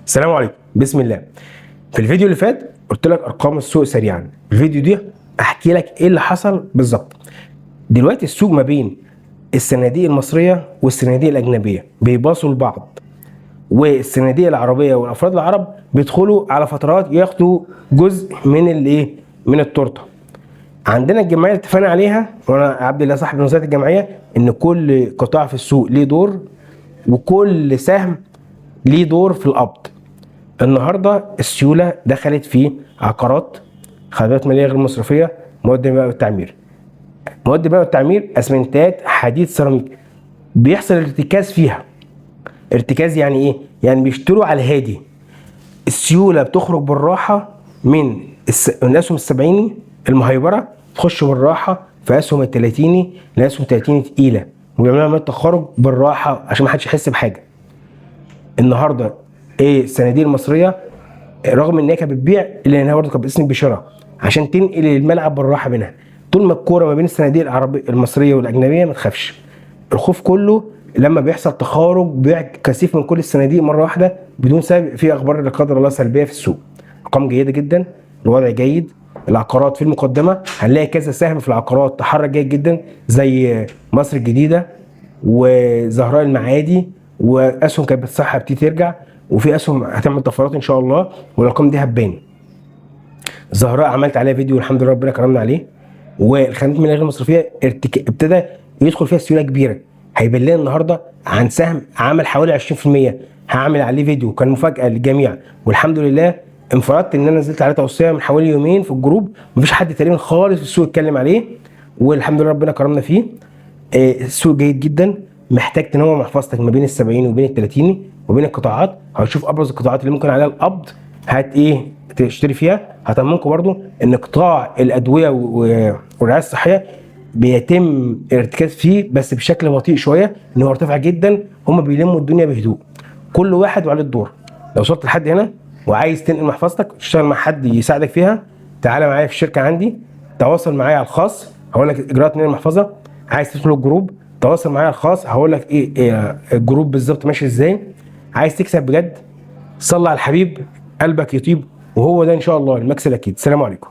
السلام عليكم. بسم الله. في الفيديو اللي فات قلت لك ارقام السوق سريعا. الفيديو ده احكي لك ايه اللي حصل بالظبط. دلوقتي السوق ما بين الصناديق المصرية والصناديق الاجنبية بيباصوا لبعض، والصناديق العربية والافراد العرب بيدخلوا على فترات ياخدوا جزء من الايه، من التورتة. عندنا الجمعية اللي اتفقنا عليها، وانا عبد الله صاحب نظرية الجمعية، ان كل قطاع في السوق ليه دور وكل سهم ليه دور في القبض. النهارده السيولة دخلت في عقارات، خدمات ماليه غير مصرفية، مواد بناء والتعمير. مواد بناء والتعمير اسمنتات، حديد، سيراميك، بيحصل ارتكاز فيها. ارتكاز يعني ايه؟ يعني بيشتروا على الهادي. السيولة بتخرج بالراحة من الاسهم السبعيني المهيبره، تخش بالراحة في اسهم التلاتيني، الاسهم التلاتيني تقيلة، وبيعملوا عملية تخرج بالراحة عشان ما حدش يحس بحاجة. النهارده ايه الصناديق المصرية رغم ان هي كانت بتبيع الا انها برضه كانت بتسند بشراء عشان تنقل الملعب بالراحة منها. طول ما الكورة ما بين الصناديق العربية المصرية والاجنبيه ما تخافش. الخوف كله لما بيحصل تخارج بيع كثيف من كل الصناديق مرة واحدة بدون سبب، في اخبار لا قدر الله سلبية في السوق. ارقام جيدة جدا، الوضع جيد، العقارات في المقدمة، هنلاقي كذا سهم في العقارات تحرك جيد جدا زي مصر الجديدة وزهراء المعادي، واسهم كانت بتصحى بتيجي ترجع، وفي اسهم هتعمل طفرات ان شاء الله، والارقام دي هتبان. زهراء عملت عليها فيديو والحمد لله ربنا كرمنا عليه. والخدمات المالية غير المصرفية ابتدى يدخل فيها سيولة كبيرة. هيبان لنا النهارده عن سهم عمل حوالي 20%، هعمل عليه فيديو كان مفاجاة للجميع، والحمد لله انفردت ان انا نزلت عليه توصية من حوالي يومين في ال group، مفيش حد تقريبا خالص في السوق اتكلم عليه، والحمد لله ربنا كرمنا فيه. السوق جيد جدا، محتاج تنوع محفظتك ما بين ال70 وبين ال30 وبين القطاعات. هتشوف ابرز القطاعات اللي ممكن عليها القبض هات ايه تشتري فيها. هطمنكم برضو ان قطاع الادوية والرعاية الصحية بيتم الارتكاز فيه بس بشكل بطيء شوية، ان هو ارتفع جدا، هم بيلموا الدنيا بهدوء، كل واحد وعليه الدور. لو وصلت لحد هنا وعايز تنقل محفظتك تشتغل مع حد يساعدك فيها، تعالى معايا في الشركة عندي، تواصل معايا على الخاص هقول لك اجراءات نقل المحفظة. عايز تدخل ال group تواصل معايا على الخاص هقول لك إيه ال group بالظبط ماشي ازاي. عايز تكسب بجد، صلي على الحبيب قلبك يطيب، وهو ده ان شاء الله المكسب اكيد. السلام عليكم.